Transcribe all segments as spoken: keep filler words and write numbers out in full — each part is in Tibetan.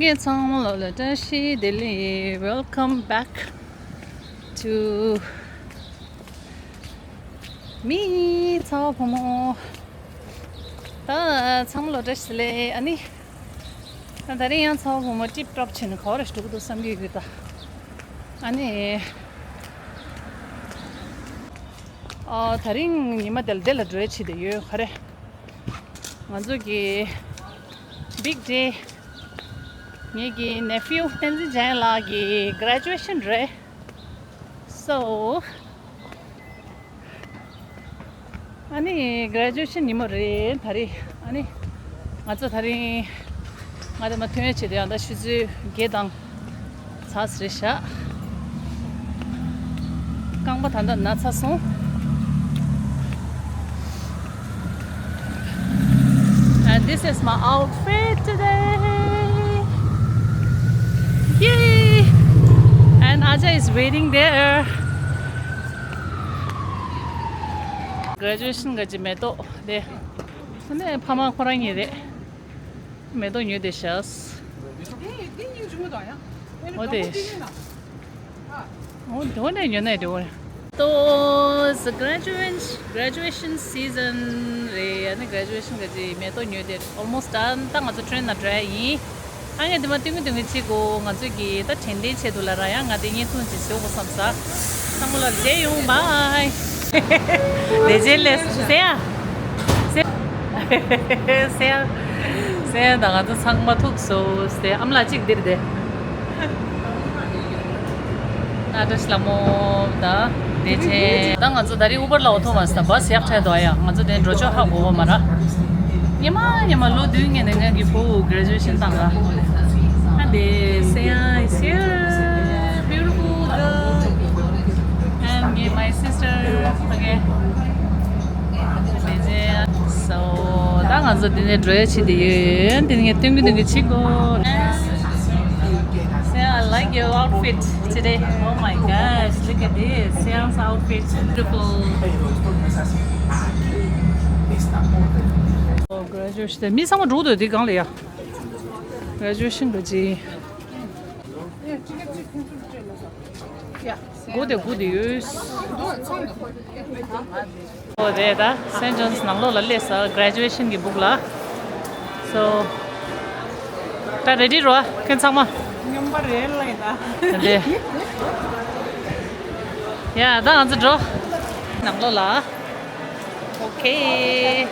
ཚང་མ་ལོ་ལ་བཀྲ་ཤིས་བདེ་ལེགས། Welcome back to me. ཚ་བ་བུ་མོ། ད་ཚང་མ་ལོ་བཀྲ་ཤིས་བདེ་ལེགས། ཨ་ནི། ད་ད་རིང་ཡང་ཚ་བ་བུ་མོ་ཏིབ་ཏོབ་བྱས་ནས་ག་བ་རེ་འགྲོ་གི་འདུག་བསམ་གྱི་ཡོད་ད། ཨ་ནི། ཨ། ད་རིང་ཉི་མ་དེ་ལ་དེ་ལ་འགྲོ་ཡ་བྱེད་དེ་ཡོད་ག་རེ། ང་ཚོ་གི་big day། ངེད་ཀྱི་nephew བསྟན་འཛིན་འཇམ་དབྱངས་ལགས་ཀྱི་graduation རེད། So ཨ་ནི་graduation ཉིན་མོ་རེད་ད་རེས། ཨ་ནི་ང་ཚོ་ད་རིང་ང་དེ་མ་ཐོན་ཡ་བྱེད་དེ་ཡང་ད་ཆུ་ཚོད་བརྒྱད་དང་ཚ་ཟེར་ཤག་རྐང་པ་ད་ལྟ་ན་ཚ་སོང་། And this is my outfit today. Yay! And Ajay is waiting there. Graduation ག་ཅི་མེ་ཏོག་དེ། ནས་ཕ་མ་ཁོ་རང་གཉིས་རེད། མེ་ཏོག་ཉོས་ཏེ་བཞག་འོ་དེ། འོ་དེ་འོ་ནས་ཉོས་ནས་འགྲོ། ཏོ། Graduation graduation season རེད། ཡ་ནི་graduation ག་ཅི་མེ་ཏོག་ཉོས་ཏེ་almost done. ད་ང་ཚོ་train ནང་འགྲོ་ཡ་ཡིན། ཨ་ངས་དེ་མ་སྟོན་གི་སྟོན་གི་བྱེད་དགོས། ང་ཚོས་ཀྱི་ད་དྲན་རྟེན་ཆེད་དུ་ལ་ར་ཡང་ང་དེ་བརྙན་ཐུང་ཅིག་བཟོ་དགོས་བསམ་ས། ཚང་མ་ལ་མཇལ་ཡོང་། Bye. དེ་རྗེས་ལས་ཟེར་ཡ། ཟེར་ཡ། ཟེར་ཡ། ད་ང་ཚོ་ཚང་མ་ཐུག་སོང་ཟེར། ཨ་མ་ལགས་གཅིག་འདིར་བསྡད། ཨ་བཀྲ་ཤིས་ལྷ་མོ་དང་བདེ་ཆེན། ད་ང་ཚོ་ད་རིང་ཨུ་བར་ལ་འོ་ཐོ་མ་སི་ད་བ་སི་ཡག་ཕྲད་དོ་ཡ། ང་ཚོ་དེ་འགྲོ་ཕྱོགས་ཧ་གོ་གོ་མ་ར། ཉི་མ་ཉི་མ་ལོ་བདུན་ངེས་ནས་ངའི་གི་བུ་graduation བཏང་ར། ཨ་དེ་སེ་ཡ་is here, beautiful girl. And me, my sister. Okay. So ད་ང་ཚོ་འདི་ནས་འགྲོ་ཡ་བྱེད་དེ་ཡོད། འདི་ནས་སྟོན་གི་སྟོན་གི་བྱེད་དགོས། Say, I like your outfit today. Oh my gosh, look at this. Sean's outfit. Beautiful. Oh, graduation. མི་ཚང་མ་འགྲོ་འདོད་དེ་གང་ལ་ཡ། Graduation ག་ཅི། སྒོ་དེ་སྒུག་དེ་ཡོད། ཨོ་རེད་ད། Saint John's ནང་ལོགས་ལ་སླེབས་ས། Graduation གི་སྦུག་ལ། So ད་ready རོ་ཁྱེད་ཚང་མ། སྨྱོན་པ་རེད་ལ་ཡིན་ད། དེ། ཡ་ད་ང་ཚོ་འགྲོ། ནང་ལོགས་ལ། Okay.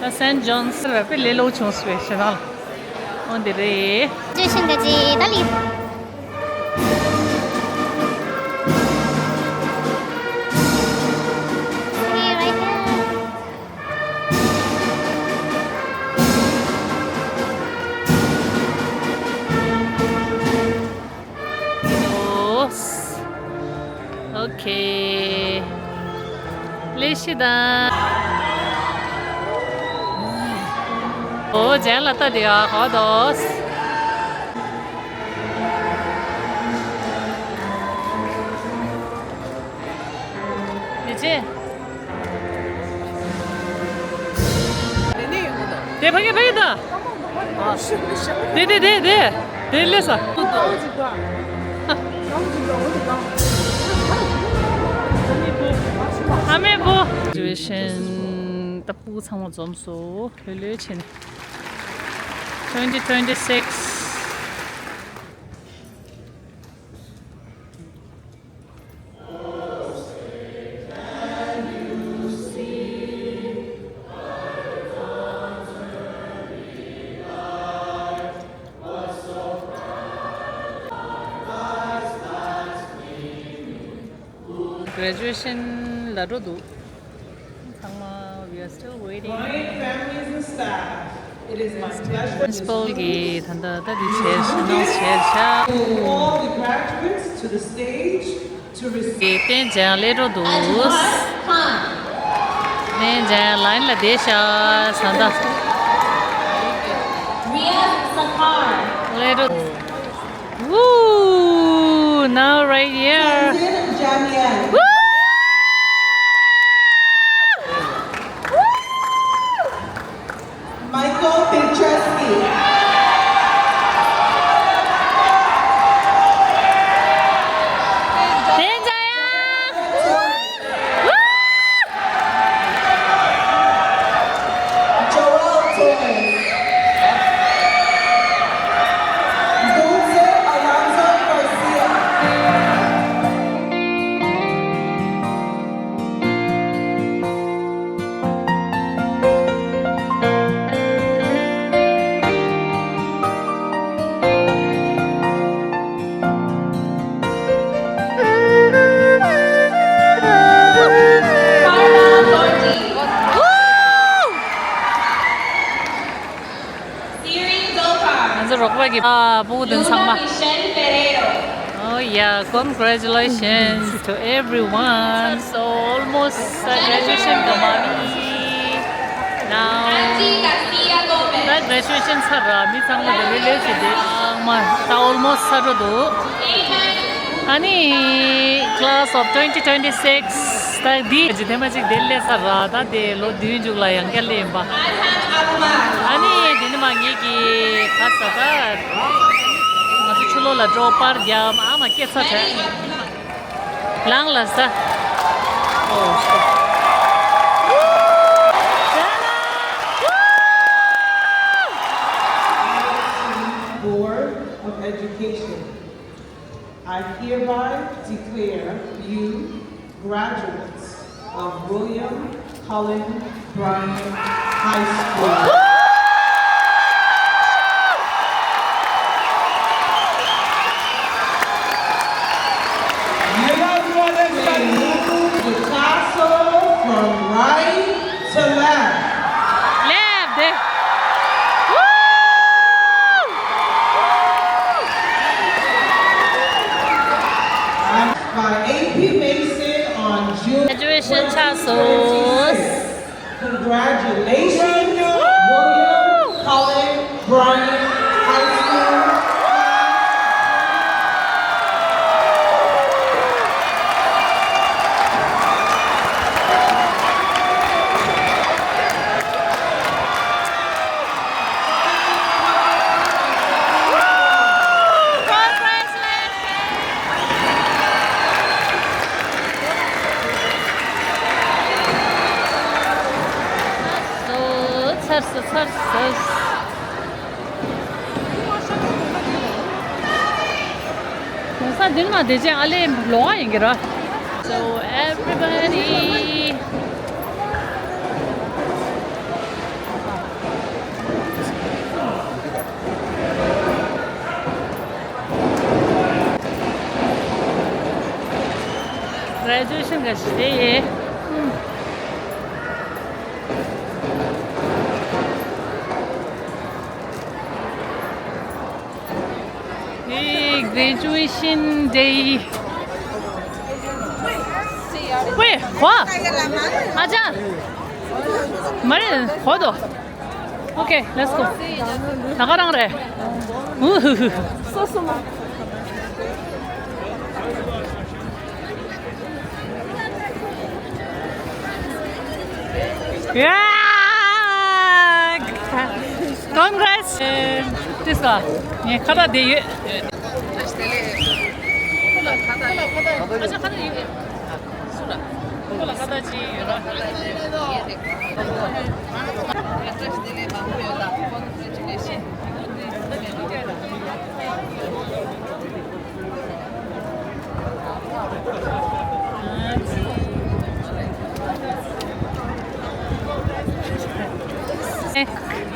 ད་Saint John's ལ་དཔེ་ལས་སླ་བོ་བྱུང་སོང་བས་ཞེ་ན། འོ་འདི་རེད། Graduation ག་ཅི་ད་ལི། Hey, right here. Okay. ལེ་ཤི་ད། ཨོ་ཇན་ལ་ལྟ་དེ་ཡ་ཧོ་དོ། ཡེ་ཅེ། དེ་ཕ་གི་ཕ་གི་ད། དེ་དེ་དེ་དེ་དེ་ལས་ས། ཨ་མའི་བུ། Graduation ད་སྤུ་གུ་ཚང་མ་འཛོམས་སོ་ལྷོད་ལྷོད་བྱས་ནས། Twenty twenty-six. Graduation ལ་འགྲོ་འདུག་ཚང་མ། We are still waiting. Honored families and staff, it is my pleasure. Principal གིས་ད་ལྟ་ད་འདི་བྱས་ཤག་announce བྱས་ཤག to call the graduates to the stage to receive. གིས་རྟེན་འབྱུང་སླེབས་འགྲོ་འདུག་རྟེན་འབྱུང་ལའིན་ལ་བསྡད་ཤག་ད་ལྟ། Riyaz Sarkar. སླེབས་འགྲོ་འདུག Woo! Now right here. Woo! Woo! Michael Petruski. Joel Torres. Dulce Alonso Garcia. Carla Lordi. ང་ཚོ་རོགས་པ་གི་ཨ་སྤུ་གུ་དེ་ཚང་མ། Oh yeah, congratulations to everyone. So almost uh, graduation the mommy. Now that graduation ཚར་ར་མི་ཚང་མ་དེ་ལས་ལས་སི་དེ་ཨང་མ་ད་almost ཚར་འགྲོ་འདུག་ཨ་ནི་class of twenty twenty-six ད་འདི་ཇི་དེ་མ་ཅིག་དེ་ལས་ཚར་ར་ད་དེ་ལོ་བདུན་མཇུག་ལ་ཡང་བསྐྱར་ལས་ཡིན་པ། ཨ་ནི་དེ་ནི་མ་ངེད་ཀྱི་ཁ་ས་ད་ང་ཚོ་ཆུ་ལོག་ལ་འགྲོ་པར་རྒྱབ་ཨ་མ་སྐད་ཚ་དྲག་ལངས་ལ་ས། Board of Education, I hereby declare you graduates of William Cullen Bryant High School. Picasso from right to left. Left. Woo! By A P Mason on June Graduation ཆགས་སོང་། Congratulations, William Cullen Bryant High School. ཚར་སོང་ཚར་སོང་། གོང་ས་མདུན་མ་བདེ་ཆེན་ཨ་ལེ་ལོ་ཨ་ཡིན་གྱི་ར། So everybody. Graduation ག་ཞིག་དེ་ཡེ། Hey, graduation day. Wait, what? ཨ་ཅག་མ་རེད་གོ་དོ། Okay, let's go. ད་ག་རང་རེད། ཧུ་ཧུ་ཧུ། སོ་སོ་མ། ཡ། Congrats. ཏིས་ལ། ངས་ཁ་བརྡ་བསྡད་ཡོད།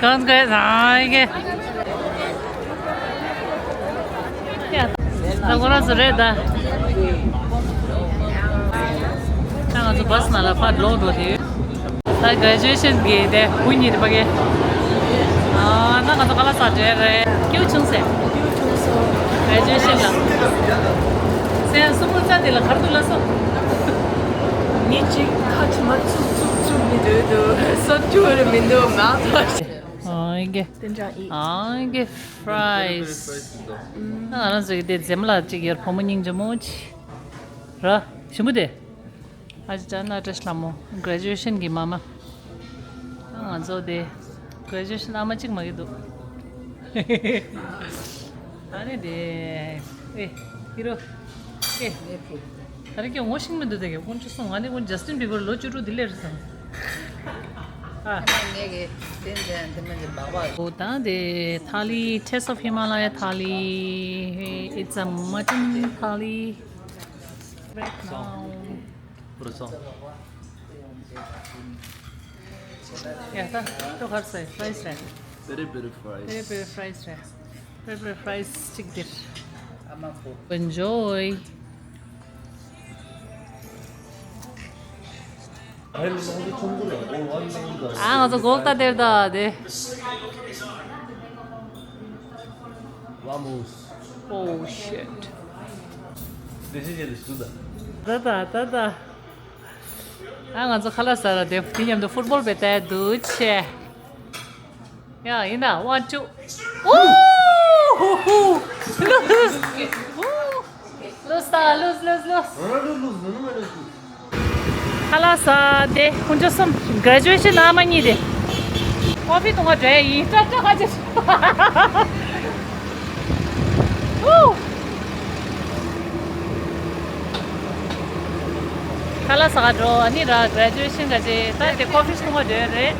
གང་ག་ཟ་གི། ད་ཁོ་རང་ཚོ་རེད་ད། ད་ང་ཚོ་བྷ་སི་ནང་ལ་ཕར་ལོག་འགྲོ་དེ། ད་གྷ་རེ་ཇུ་ཨེ་ཤན་གི་དེ་བུ་གཉིས་རེད་པ་གི། ཨ་ན་ང་ཚོ་ག་ལ་ས་འབྲེལ་རེད། སྐྱིད་པོ་བྱུང་ཟེར། སྐྱིད་པོ་བྱུང་སོང་། གྷ་རེ་ཇུ་ཨེ་ཤན་ལ། སེམས་སུ་མོ་ཙ་དེ་ལ་གར་དུ་ལ་སོ། ཉིན་གཅིག་ཁ་ཆུ་མ་ཚུགས་ཚུགས་ཚུགས་མི་འདུག་འདུག་སོ་ཅུ་རེ་མི་འདུག་མ་ཐོག་ཨང་གི། དེ་འདྲ་ཡིན། ཨང་གི་ཕ་རའི་སི། ང་རང་ཚོ་གི་དེ་འཛེམ་ལ་གཅིག་ཡོད། བུ་མོ་སྙིང་རྗེ་མོ་ཅིག་ར། ཞི་མོ་དེ། ཨ་ཅག་ན་བཀྲ་ཤིས་ལྷ་མོ། གྷ་རེ་ཇུ་ཨེ་ཤན་གི་མ་མ། ང་ཚོ་དེ། ག་ཅོ་ཤན་ཨ་མ་གཅིག་མ་གི་འདུག་ཨ་ནི་དེ། ཨེ། ཧི་རོ། ཨེ། ད་རེས་ཀྱང་ངོ་ཤེས་མི་འདུག་དེ་གི་ཀུན་སྤྱོད་སོང་། ང་ནི་ཀུན་ཇ་སི་ཊིན་བྷི་བར་ལོ་བཅུ་དྲུག་འདི་ལེར་སོང་། ཨ། ངས་གི་དེ་འདྲ་འདི་མ་འདི་སྦག་སྦག་འོ་ད་དེ་ཐ་ལི། Taste of Himalaya ཐ་ལི། It's a mutton thali. Right now. Croissant. ཡ་ད་ཅོ་གར་སའི་ཕ་རའི་སི་རེད། Peri peri fries. Peri peri fries རེད། Peri peri fries གཅིག་འདིར། Enjoy. ཨ་ང་ཚོ་གོག་ད་དེར་ད་དེ། Vamos. Oh shit. This is the Suda. ད་ད་ད་ད། ཨ་ང་ཚོ་ཁ་ལག་ཟ་ར་དེ་དེ་མཉམ་དུ་ཕུཊ་བོལ་བེ་ཏའི་འདུག་ཆེ། ཡ་ཡིན་ད། One, two. ཨོ། ལུས་ད་ལུས་ལུས་ལུས། ཁ་ལག་ཟ་དེ་ཁོང་ཚོ་གསུམ་གྷ་རེ་ཇུ་ཨེ་ཤན་ཨ་མ་གཉིས་དེ། ཀོ་ཕི་འཐུང་བ་འགྲོ་ཡ་ཡིན། ཀྲ་ཀྲ་ཧ་ཅེ། ཁ་ལག་ཟ་ག་འགྲོ། ཨ་ནི་ར་གྷ་རེ་ཇུ་ཨེ་ཤན་ག་ཅེ་ད་དེ་ཀོ་ཕི་འཐུང་བ་འགྲོ་ཡ་རེད།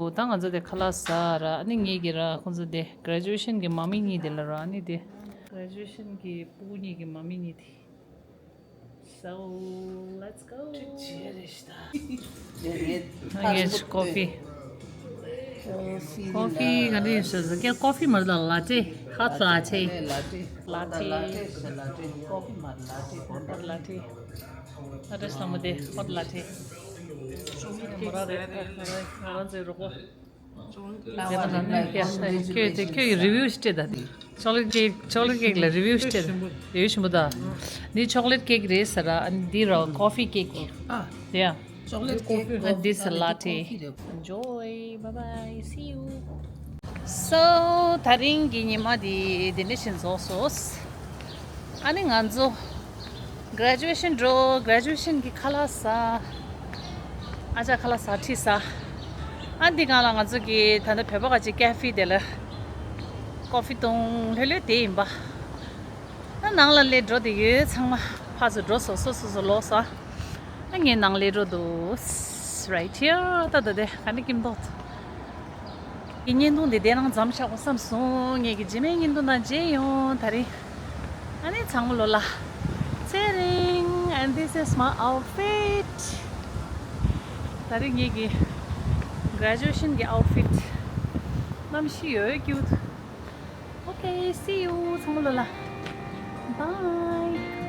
འོ་ད་ང་ཚོ་དེ་ཁ་ལག་ཟ་ར། ཨ་ནི་ངེད་ཀྱི་ར་ཁོང་ཚོ་དེ་གྷ་རེ་ཇུ་ཨེ་ཤན་གི་མ་མི་གཉིས་དེ་ལ་ར། ཨ་ནི་དེ་གྷ་རེ་ཇུ་ཨེ་ཤན་གི་སྤུ་གུ་གཉིས་ཀྱི་མ་མི་གཉིས་དེ། So let's go. ངས་ཀོ་ཕི། ཀོ་ཕི་ག་འདྲ་ཡིན་ཞུ་ཟེར་ཀྱང་ཀོ་ཕི་མ་རེད་ད། ལ་ཏྲེ། ཧོཊ་ལ་ཏྲེ། ལ་ཏྲེ། ལ་ཏྲེ། ལ་ཏྲེ། ཧོཊ་ལ་ཏྲེ། ཨ་ཏྲེ་སླ་མོ་དེ་ཧོཊ་ལ་ཏྲེ། ཁྱོད་ཀྱིས་མོ་རང་རེད། ང་རང་ང་རང་ཚོའི་རོགས་པ། ཁྱོད་དེ་ཁྱོད་ཀྱི་རི་བིའུ་ཞིག་སྤྲད་ད། ཅོག་ལེ་ཊི་ཀེག་ཅོག་ལེ་ཊི་ཀེག་ལ་རི་བིའུ་ཞིག་སྤྲད་ད། རི་བིའུ་ཞིམ་པོ་ད། འདི་ཅོག་ལེ་ཊི་ཀེག་རེད་ཟེར་ར། ཨ་ནི་འདི་ར་ཀོ་ཕི་ཀེག་ཨ། ཡ། ཅོག་ལེ་ཊི་ཀེག་ཨ། This is a latte. Enjoy. Bye bye. See you. So ད་རིང་གི་ཉི་མ་འདི་འདི་འདྲ་ཞིག་རྫོགས་སོང་། ཨ་ནི་ང་ཚོ་གྷ་རེ་ཇུ་ཨེ་ཤན་འགྲོ། གྷ་རེ་ཇུ་ཨེ་ཤན་གྱི་ཁ་ལག་ཟ། ཨ་ཅག་ཁ་ལག་ཟ་ཁྲིད་ས། ཨ་འདི་སྒང་ལ་ང་ཚོ་གི་ད་ལྟ་བོད་པ་ག་ཅིག་ཀེ་ཕི་དེ་ལ་ཀོ་ཕི་བཏུང་ལྷོད་ལྷོད་དེ་ཡིན་པ། ཨ་ནང་ལ་སླེབས་འགྲོ་དེ་ཡོད། ཚང་མ་ཕར་ཚུར་འགྲོ་སོ་སོ་སོ་སོ་ལོག་ས། ཨ་ངས་ནང་སླེབས་འགྲོ་འདུག Right here. ད་ད་དེ་ག་ནས་ཀིམ་ཏོག་གི་བརྙན་ཐུང་འདི་དེ་ནང་མཚམས་བཞག་དགོས་བསམ་སོང་། ངེད་ཀྱི་རྗེས་མའི་བརྙན་ཐུང་ནང་མཇལ་ཡོང་། ད་རིང་ཨ་ནི་ཚང་མ་ལོ་ལ་ཚེ་རིང་། And this is my outfit. ད་རིང་ངེད་ཀྱི་གྷ་རེ་ཇུ་ཨེ་ཤན་གྱི་outfit། གནམ་གཤིས་ཡོད་ཀྱུ། Okay, see you. ཚང་མ་ལོ་ལ། Bye.